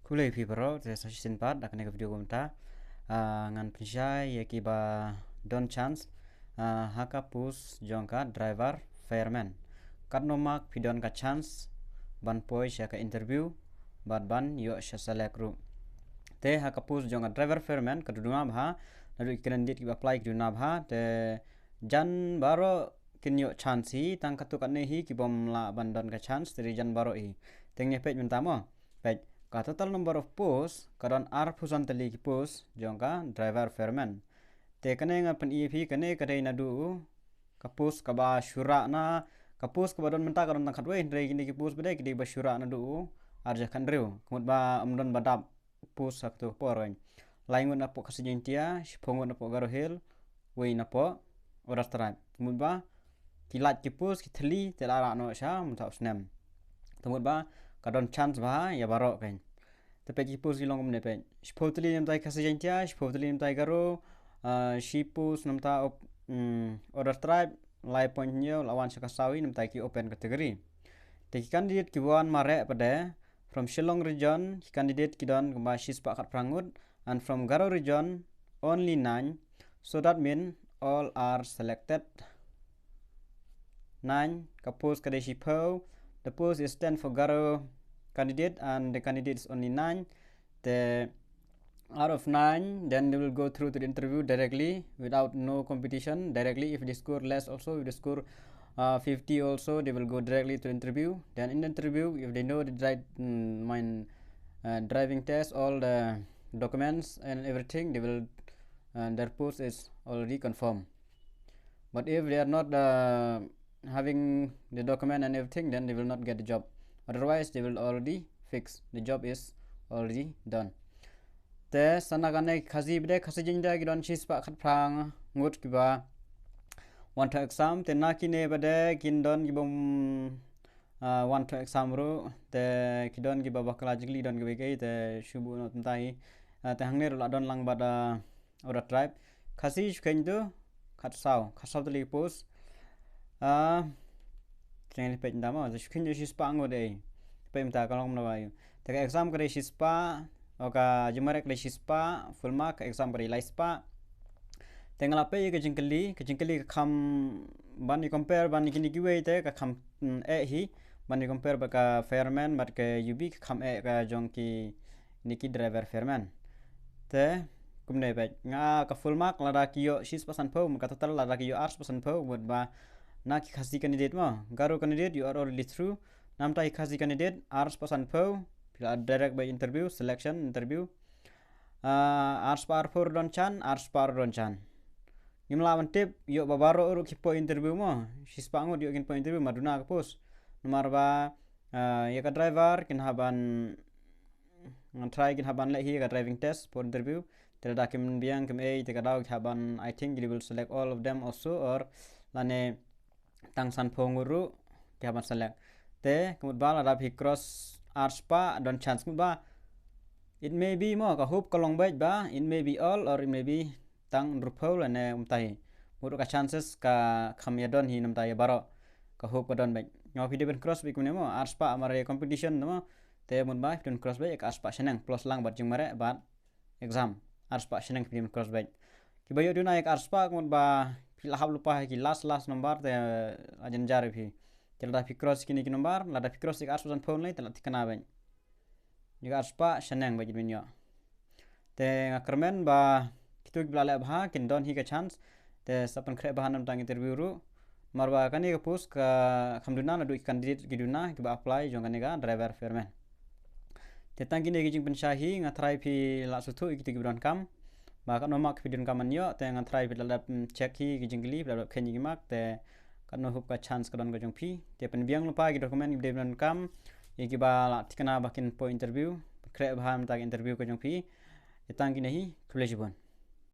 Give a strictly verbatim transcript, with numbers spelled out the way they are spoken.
Khublei phi baroh, te sa shisien pat da kane ka video kumta. Ah, ngan pynshai ïa kiba don chance, ah, ha ka post jong ka driver fireman. Katno mark phi don ka chance ban poi sha ka interview bad ban ïoh sha select ruh. Te ha ka post jong ka driver fireman ka duna bha naduh ki candidate kiba apply ki duna bha, te jan baroh kin ïoh chance hi, tang katto katne hi kibym lah ban don ka chance, te jan baroh hi. Te ngin peit mynta mo. Peit, ka total number of post ka don arphew san tylli ki post jong ka driver fireman. Te kane nga pyni ïa phi, kane ka dei naduh ka post kaba shura na, ka post kaba don mynta ka don tang khatwei, hynrei kine ki post ba dei ki dei ba shura naduh arhajar khathynriew. Ka mut ba ym don ba dap post ha kato ka por. Lai ngut napoh Khasi Jaintia, shiphew ngut napoh Garo Hill, wei napoh other tribe. Ka mut ba ki lait ki post ki thylli te la rah noh sha mynta u snem. Te mut ba ka don chance bha ïa baroh kan. Te peit ki post ki long kumne, peit. Shiphew tylli na bynta Khasi Jaintia, shiphew tylli na bynta Garo, ah, shi post na bynta op-, mm, other tribe, lai point hynñiew la wan sha ka saw hi na bynta ki open category. Te ki candidate ki wan mareh pat de, from Shillong region ki candidate ki don kumba shispah khatphra ngut, and from Garo region only nine, so that mean all are selected. Nine, ka post ka dei shiphew, the post is ten for Garo candidate and the candidate is only nine. The out of nine, then they will go through to the interview directly without no competition, directly. If they score less also, if they score, uh, fifty also, they will go directly to interview. Then in the interview, if they know the dri-, mm, mine, uh, driving test, all the documents and everything, they will, uh, their post is already confirmed. But if they are not, uh, having the document and everything, then they will not get the job. Otherwise, they will already fix. The job is already done. Te sa na kane Khasi ba dei, Khasi Jaintia ki don shispah khatphra ngut kiba wan thoh exam. Te na kine ba dei kin don kibym, ah, wan thoh exam ruh. Te ki don kiba bakla jingkylli, don kiba ïeit, te shu buh noh tang hi. Ah, te hangne ruh la don lang bad, ah, other tribe. Khasi shu kheiñ tu khatsaw, khatsaw tylli ki post. Ah, te ngin peit mynta mo, shu kheiñ tu shispah ngut dei. Peit mynta ka long kumno ba ïoh. Te ka exam ka dei shispah, o ka jingmareh ka dei shispah, full mark, ka exam ka dei laispah. Te nga la peit ïa ka jingkylli, ka jingkylli ka kham ban ïa compare ban ïa kine kiwei te ka kham, mm, eh hi, ban ïa compare bad ka fireman bad ka U B ka kham eh ka jong kine ki driver fireman. Te kumne peit, nga ka full mark lada ki ïoh shispah sanphew, mut ka total lada ki ïoh arspah sanphew, mut ba na ki Khasi candidate mo, Garo candidate you are already through. Na bynta ki Khasi candidate arspah sanphew, phi la direct bad interview, selection interview. Ah, arspah arphew ruh don chance, arspah ruh don chance. Ngim lah ban tip ïoh ba baroh ruh ki poi interview mo, shispah ngut ïoh kin poi interview, ma duna ka post. Namar ba, ah, ïa ka driver kin hap ban, ngan try kin hap ban leh hi ïa ka driving test, poi interview. Te lada kim biang kim ei te ka daw ki hap ban, I think they will select all of them also, or lane tang sanphew ngut ruh ki hap ban select. Te ka mut ba lada phi cross arspah don chance, ka mut ba it may be mo, ka hope ka long beit ba it may be all or it may be tang hynriewphew lane kumta hi. Mut ruh ka chances ka kham ïa don hi na bynta ïa baroh. Ka hope ka don beit. Nga phi dei ban cross beit kumne mo, arspah, mar ïa competition mo. Te mut ba phi don cross beit ïa ka arspah shaneng, plus lang bad jingmareh bad exam. Arspah shaneng phi dei ban cross beit. Kiba ïoh duna ïa ka arspah ka mut ba phi la hap lypa ha ki last last number te la jynjar ïa phi. Te lada phi cross kine ki number, lada phi cross ïa ka arspah sanphew lei te la thikna beit. Ïa ka arspah shaneng beit kin ïoh. Te nga kyrmen ba kito kiba la leh bha kin don hi ka chance. Te sa pynkhreh bha na bynta interview ruh. Namar ba kane ka post ka kham duna, naduh ki candidate ki duna kiba apply jong kane ka driver fireman. Te tang kine ki jingpynshai hi, nga tharai phi la sngewthuh ïa kito kiba donkam. Ba katno mark phi donkam ban ïoh, te nga tharai phi la dep, mm, check hi ki jingkylli, phi la dep kheiñ ïa ki mark, te katno hup ka chance ka don ka jong phi. Te pynbiang lypa ki document kiba dei ban donkam ïa kiba la thikna ba kin poi interview. Pynkhreh bha na bynta ka interview ka jong phi. Te tang kine hi, khublei shibun.